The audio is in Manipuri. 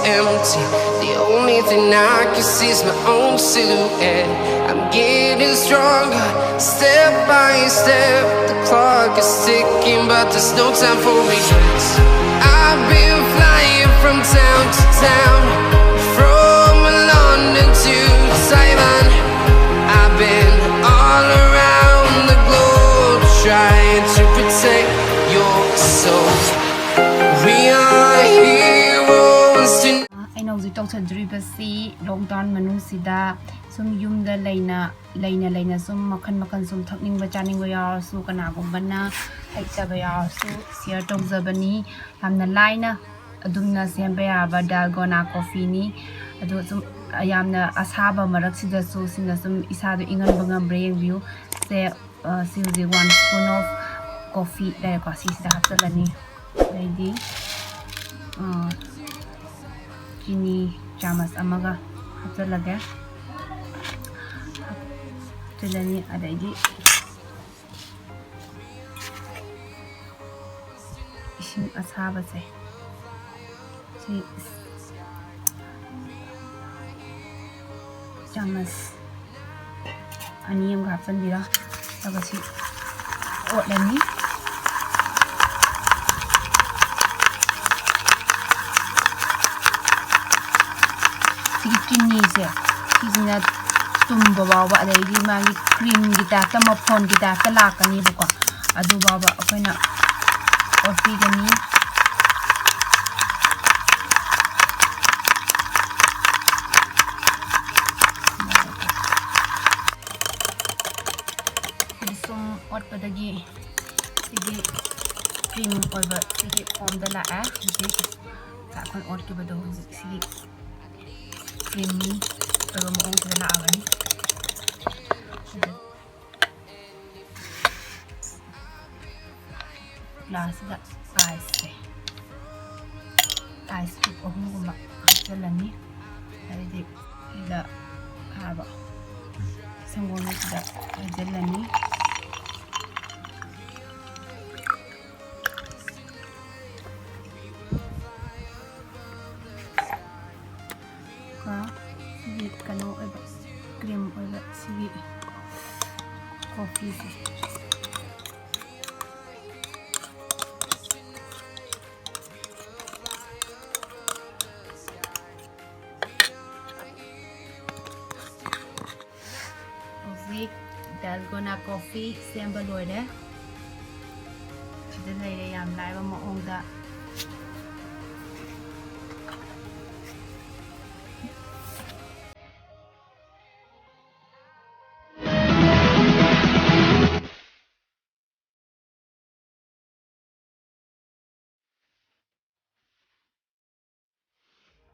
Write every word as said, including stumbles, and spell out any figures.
Empty. The only thing I can see is my own silhouette. I'm getting stronger, step by step. The clock is ticking, but there's no time for regrets. I've been flying from town to town, from London to Taiwan. I've been all around the globe trying to protect your soul. We are heroes tonight. ꯑꯩꯅ ꯍꯧꯖꯤꯛ ꯇꯧꯖꯗꯣꯔꯤꯕꯁꯤ ꯂꯣꯛꯗꯥꯎꯟ ꯃꯅꯨꯡꯁꯤꯗ ꯁꯨꯝ ꯌꯨꯝꯗ ꯂꯩꯅ ꯂꯩꯅ ꯂꯩꯅ ꯁꯨꯝ ꯃꯈꯜ ꯃꯈꯜ ꯁꯨꯝ ꯊꯛꯅꯤꯡꯕ ꯆꯥꯅꯤꯡꯕ ꯌꯥꯎꯔꯁꯨ, ꯀꯅꯥꯒꯨꯝꯕꯅ ꯍꯩꯇꯕ ꯌꯥꯎꯔꯁꯨ, ꯁꯤꯌꯔ ꯇꯧꯖꯕꯅꯤ꯫ ꯌꯥꯝꯅ ꯂꯥꯏꯅ ꯑꯗꯨꯝꯅ ꯁꯦꯝꯕ ꯌꯥꯕ ꯗꯥꯜꯒꯣꯅꯥ ꯀꯣꯐꯤꯅꯤ꯫ ꯑꯗꯣ ꯁꯨꯝ ꯌꯥꯝꯅ ꯑꯁꯥꯕ ꯃꯔꯛꯁꯤꯗꯁꯨ ꯁꯤꯅ ꯁꯨꯝ ꯏꯁꯥꯗꯣ ꯏꯪꯍꯟꯕ ꯉꯝꯕ꯭ꯔꯥ ꯌꯦꯡꯕꯤꯌꯨ꯫ ꯁꯦ, ꯑ, ꯁꯤ ꯍꯧꯖꯤꯛ ꯋꯥꯟ ꯁ꯭ꯄꯨꯟ ꯑꯣꯐ ꯀꯣꯐꯤ ꯂꯩꯔꯦꯀꯣ, ꯁꯤꯁꯤꯗ ꯍꯥꯞꯆꯤꯜꯂꯅꯤ꯫ ꯑꯗꯩꯗꯤ, ꯑ, ꯆꯤꯅꯤ ꯆꯥꯃꯁ ꯑꯃꯒ ꯍꯥꯞꯆꯤꯜꯂꯒꯦ꯫ ꯍꯥꯞꯆꯤꯜꯂꯅꯤ꯫ ꯑꯗꯩꯗꯤ ꯏꯁꯤꯡ ꯑꯁꯥꯕꯁꯦ ꯁꯤ ꯆꯥꯃꯁ ꯑꯅꯤ ꯑꯃꯒ ꯍꯥꯞꯆꯤꯟꯕꯤꯔꯣ꯫ ꯑꯗꯨꯒ ꯁꯤ ꯑꯣꯠꯂꯅꯤ꯫ ꯁꯤꯒꯤ ꯆꯤꯅꯤꯁꯦ, ꯁꯤꯁꯤꯅ ꯇꯨꯝꯕ ꯐꯥꯎꯕ, ꯑꯗꯩꯗꯤ ꯃꯥꯒꯤ ꯀ꯭ꯔꯤꯝꯒꯤ ꯇꯥꯏꯞꯇ, ꯃꯐꯣꯟꯒꯤ ꯇꯥꯏꯞꯇ ꯂꯥꯛꯀꯅꯦꯕꯀꯣ꯫ ꯑꯗꯨ ꯐꯥꯎꯕ ꯑꯩꯈꯣꯏꯅ ꯑꯣꯠꯄꯤꯒꯅꯤ꯫ ꯁꯨꯝ ꯑꯣꯠꯄꯗꯒꯤ ꯁꯤꯒꯤ ꯀ꯭ꯔꯤꯝ ꯑꯣꯏꯕ ꯁꯤꯒꯤ ꯐꯣꯝꯗ ꯂꯥꯛꯑꯦ꯫ ꯍꯧꯖꯤꯛ ꯉꯁꯥꯏ ꯑꯩꯈꯣꯏꯅ ꯑꯣꯠꯈꯤꯕꯗꯣ ꯍꯧꯖꯤꯛ ꯁꯤꯒꯤ ꯀ꯭ꯔꯤꯝꯃꯤ ꯑꯣꯏꯕ ꯃꯑꯣꯡꯁꯤꯗ ꯂꯥꯛꯑꯕꯅꯤ꯫ ꯒ꯭ꯂꯥꯁꯁꯤꯗ ꯑꯥꯏꯁꯁꯦ, ꯑꯥꯏꯁ ꯀ꯭ꯌꯨꯕ ꯑꯍꯨꯝꯒꯨꯝꯕ ꯍꯥꯞꯆꯤꯜꯂꯅꯤ꯫ ꯑꯗꯩꯗꯤ ꯁꯤꯗ ꯍꯥꯏꯕ ꯁꯪꯒꯣꯝꯁꯤꯗ ꯍꯩꯖꯤꯜꯂꯅꯤ꯫ ꯁꯤꯒꯤ ꯀꯣꯐꯤꯁꯦ꯫ ꯍꯧꯖꯤꯛ ꯗꯥꯜꯒꯣꯅꯥ ꯀꯣꯐꯤ ꯁꯦꯝꯕ ꯂꯣꯏꯔꯦ꯫ ꯁꯤꯗ ꯂꯩꯔꯦ ꯌꯥꯝ ꯂꯥꯏꯕ ꯃꯑꯣꯡꯗ꯫